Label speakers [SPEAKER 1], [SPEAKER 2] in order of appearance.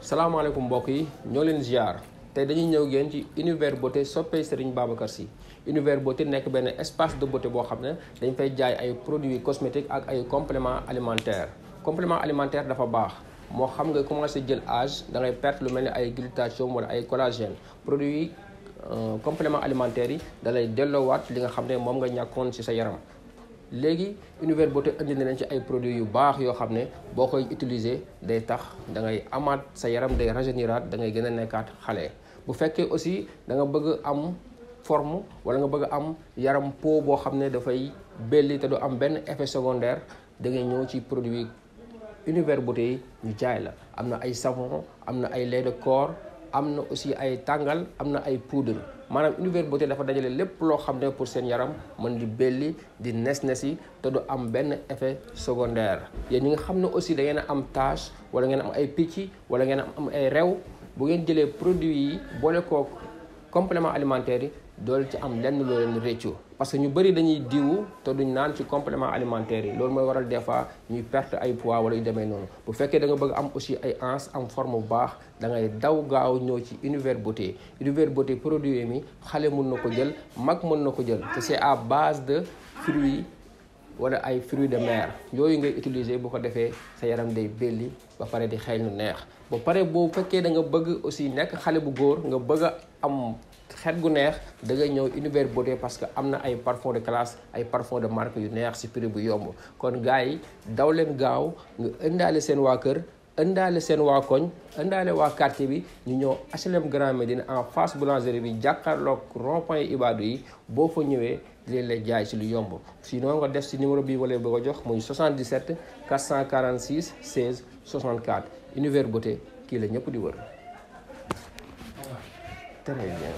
[SPEAKER 1] salaamaaleykum mbokk yi ñoo leen ziar tey dañuy ñëw génn ci univers beauté soppey Serigne Babacar Sy. univers beauté nekk benn espace de beauté boo xam ne dañ fay jaay ay produits cosmétiques ak ay compléments alimentaires. complément alimentaire dafa baax moo xam nga commencé jël âge da ngay perte lu mel ni ay glutathione wala ay collagène produits complément alimentaires yi da lay delloowaat li nga xam ne moom nga ñàkkoon ci sa yaram. léegi univers beauté indi na leen ci ay produits yu baax yoo xam ne boo koy utiliser day tax da ngay amaat sa yaram day rajeuniraat da ngay gën a nekkaat xale. bu fekkee aussi da nga bëgg am forme wala nga bëgg am yaram peau boo xam ne dafay belli te du am benn effet secondaire da ngay ñëw ci produit univers beauté yi ñu jaay la. am na ay savon am na ay lait de corps am na aussi ay tàngal am na ay poudre maanaam univers beauté dafa dajale lépp loo xam ne pour seen yaram mën di belli di nes-nesi te du am benn effet secondaire. yéen ñi nga xam ne aussi da ngeen a am tache wala ngeen am ay picc wala ngeen am ay rew bu ngeen jëlee produits yi boole kook complément alimentaire yi dool ci am lenn loo leen réccu parce que ñu bëri dañuy diwu te duñ naan ci complément alimentaire yi loolu mooy waral des fois ñuy perte ay poids wala yu demee noonu. bu fekkee da nga bëgg am aussi ay hanches am forme bu baax da ngay daw gaaw ñëw ci univers beauté. univers beauté produit mi xale mën na ko jël mag mën na ko jël te c'est à base de fruits wala ay fruits de mer yooyu ngay utiliser bu ko defee sa yaram day belli ba pare di xeeñ lu neex. ba pare boo fekkee da nga bëgg aussi nekk xale bu góor nga bëgg a am xet gu neex da ngay ñëw univers beauté parce que am na ay parfum de classe ay parfum de marque yu neex ci prix bu yomb. kon gars yi daw leen gaaw nga indaale seen waa kër indaale seen waa koñ indaale waa quartier bi ñu ñëw HLM Grand Médine en face boulangerie bi jàkkaarloog rond-point Ibadou yi boo fa ñëwee leen lay jaay ci lu yomb. sinon nga def ci numéro bii wala ba ko jox muy 77 446 16 64 univers beauté kii la ñëpp di wër. très bien.